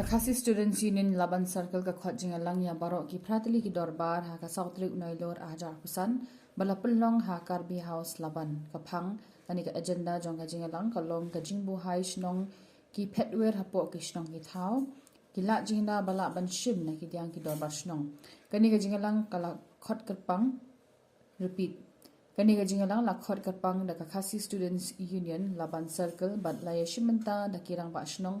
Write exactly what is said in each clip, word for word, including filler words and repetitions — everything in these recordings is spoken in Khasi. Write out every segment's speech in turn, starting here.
Khasi Students Union Laban Circle ka khot jingïalang ïa baroh ki phra tylli ki dorbar ha ka saw tarik u Nailur arhajar arphew san ba la pynlong ha Karbi House Laban. Ka phang lane ka agenda jong ka jingïalang ka long ka jingbuhai shnong ki phetwer hapoh ki shnong ki thaw, ki lad jingïada ba lah ban shim na ki diang ki dorbar shnong. Kane ka jingïalang ka la khot kyrpang, repeat, kane ka jingïalang la khot kyrpang da ka Khasi Students Union Laban Circle bad la ïashim bynta da ki rangbah shnong,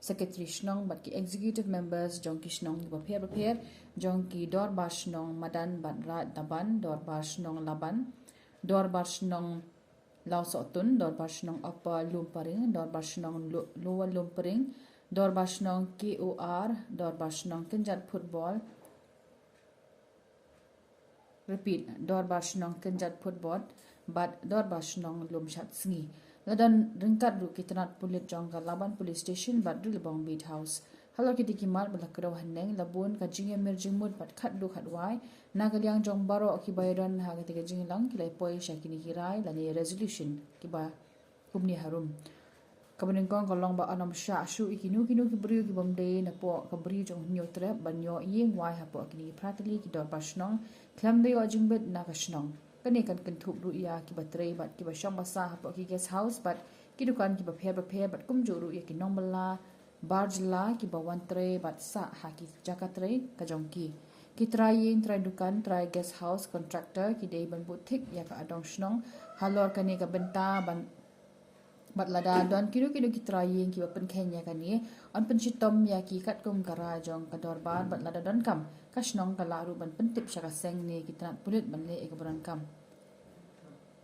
secretary shnong bad ki executive members jong ki shnong kiba pher bapher jong ki dorbar shnong madan bad raid Laban, dorbar shnong Laban, dorbar shnong Lawsohtun, dorbar shnong Upper Lumparing, dorbar shnong Lo-, Lower Lumparing, dorbar shnong K O R, dorbar shnong Kynjat Football, repeat, dorbar shnong Kynjat Football bad dorbar shnong Lumshad Sngi. La don ryngkat ruh ki tnat pulit jong ka Laban Police Station bad Rilbong Beat House. Halor kitei ki mat ba la kdew haneng la bun ka jingïamir jingmut bad khatduh khatwai na ka liang jong baroh kiba ïadon ha katei ka jingïalang, ki la poi sha kine ki rai lane resolution kiba kumne harum. Kaba nyngkong ka long ba yn ym shah shuh ïa kino kino ki briew ki bym dei napoh ka bri jong u Hynñiewtrep ban ïoh ïing wai hapoh kine ki phra tylli ki dorbar shnong khlem da ïoh jingbit na ka shnong. Kane kan kynthup ruh ïa kiba trei bad kiba shong basa hapoh ki guest house bad ki dukan kiba pher bapher bad kumjuh ruh ïa ki nongbylla bar jylla kiba wan trei bad sah ha ki jaka trei ka jong ki. Ki trai ïing, trai dukan, trai guest house, contractor ki dei ban buh thik ïa ka adong shnong halor kane ka bynta ban, bad lada don kino kino ki trai ïing kiba pynkheiñ ïa kane, yn pynshitom ïa ki katkum ka rai jong ka dorbar bad lada donkam ka shnong ka lah ruh ban pyntip sha ka seng ne ki tnat pulit ban leh ïa kaba donkam.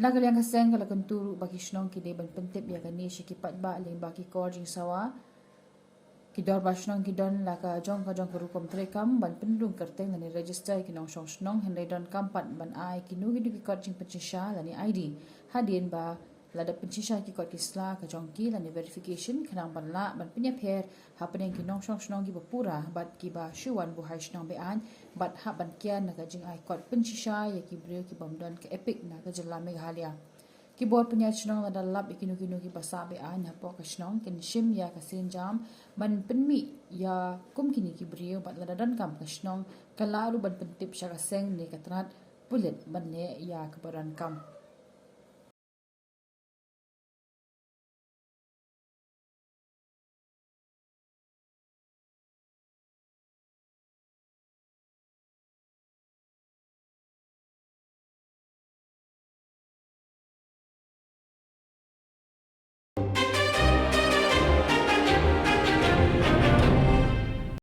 Na ka liang ka seng ka la kyntu ruh ba ki shnong ki dei ban pyntip ïa kane sha ki paidbah lyngba ki kor jingsawa. Ki dorbar shnong ki don la ka jong ka jong ka rukom treikam ban pynrung kyrteng lane register ki nongshong shnong, hynrei donkam pat ban ai kino kino ki kot jingpynshisha lane I D. Hadien ba lada pynshisha ki kot ki sla ka jong ki lane verification khnang ban lah ban pynïapher hapdeng ki nongshong shnong kiba pura bad kiba shu wan buhai shnong be-aiñ bad hap ban kiar na ka jingai kot pynshisha ïa ki briew ki bym don ka EPIC na ka jylla Meghalaya. Ki bor pynïaid shnong lada lap ïa kino kino kiba sah be-aiñ hapoh ka shnong kin shim ïa ka sienjam ban pynmih ïa kum kine ki briew bad lada donkam ka shnong ka lah ruh ban pyntip sha ka seng ne ka tnat pulit ban leh ïa kaba donkam.